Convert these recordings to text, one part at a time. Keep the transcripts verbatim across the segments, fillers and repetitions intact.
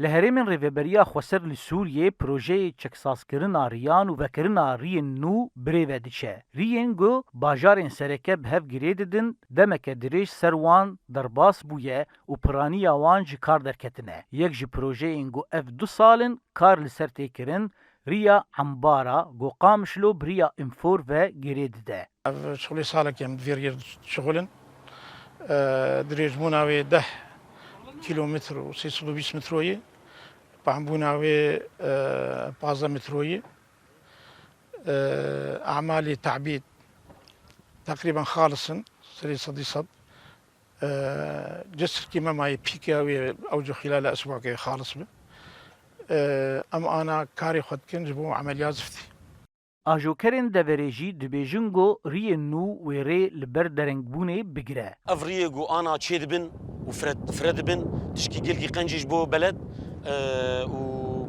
Li herêmên Rêveberiya Xweser li Sûriyê projeyê çeksazkirina riyan û vekirina riyên nû bi rê ve diçe. Riyên ku bajarên sereke bi hev girê didin, demeke dirêj ser wan derbas bûye û piraniya wan ji kar derketine. Yek ji projeyên ku ev du sal in kar li ser tê kirin, riya Embara ku Qamişlo bi riya Înfor ve girê dide. Ev şixulê salekê em di vê riyê dişixulin. E, dirêjbûna wê deh kîlometr û sê sed û bîst metroyî, pahnbûna wê, e, pazdeh metroyî. E, emalê te'bîd teqrîben xalis in, serê sedî sed. E, cisrkî me mayê pîka wê ew jî xîlala eswakê xalis be. E, em ana karê xwe dikin ji bo emeliya ziftî. Ajokerên deverê jî dibêjin ku riyên nû wê rê li ber derengbûnê bigire. Ev riyê ku ana çê dibin û fire, fire dibin, tişkî gelkî qencî ji bo beled, e, û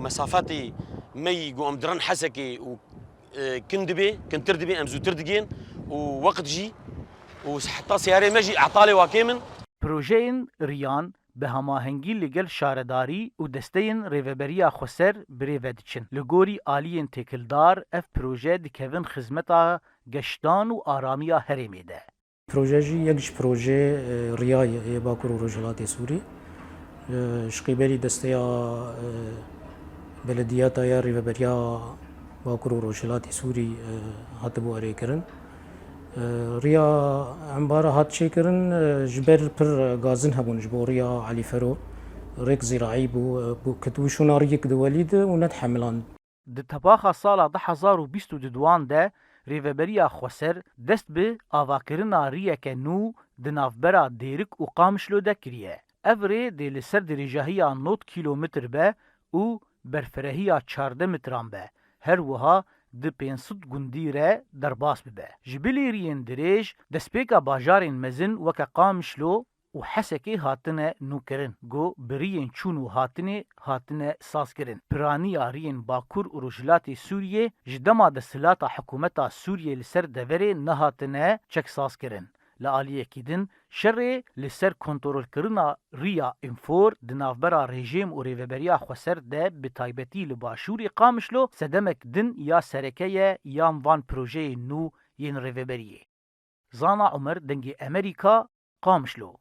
mesafetê me yî ku em dirin Hesekê û, e, kin dibê, kintir dibê, em zûtir digên û wext jî û heta seyarê me jî etalê wa kêm in. Projeyên riyan bi hemahengî li gel şaredarî û desteyên Rêveberiya Xweser bi rê ve diçin. Li gorî aliyên têkildar ev proje dikevin xizmeta geştan û aramiya herêmê de. Proje jî yek ji projeyê, e, riya ye yê Bakur û Rojhilatê Sûrî. E, ji qîbelî desteya, e, belediyata ya Rêveberiya Bakur û Rojhilatê Sûrî, e, hatibû erêkirin. E, riya embara hat çêkirin, e, ji ber pir gazin hebûn ji bo riya Elî Fero. Rêk zîraî bû, e, bû ketibû şûna riyek di welî de û nedihemiland. Di tebaxa sala du hezar û bîst û duan de Rêveberiya Xweser dest bi avakirina riyeke nû di navbera Dêrik û Qamişlo de kiriye. Ev rê dê li ser dirêjahiya nod kîlometr be û berfirehiya çardeh metran be. Her wiha di pênc sed gundî re derbas bibe. Ji bilî riyên dirêj, destpêka bajarên mezin weke Qamişlo û Hesekê hatine nûkirin, ku bi riyên çûn û hatinê hatine sazkirin. Piraniya riyên Bakur û Rojhilatê Sûriyê ji dema desthilata hikûmeta Sûriyê li ser deverê nehatine çeksazkirin. Li aliyekî din, şerê li ser kontrolkirina riya Înfor di navbera rejîm û Rêveberiya Xweser de, bi taybetî li başûrê Qamişlo, sedemek din ya sereke ye yan van projeyên nû yên rêveberiyê. Zana Omer, Dengê Emerîka, Qamişlo.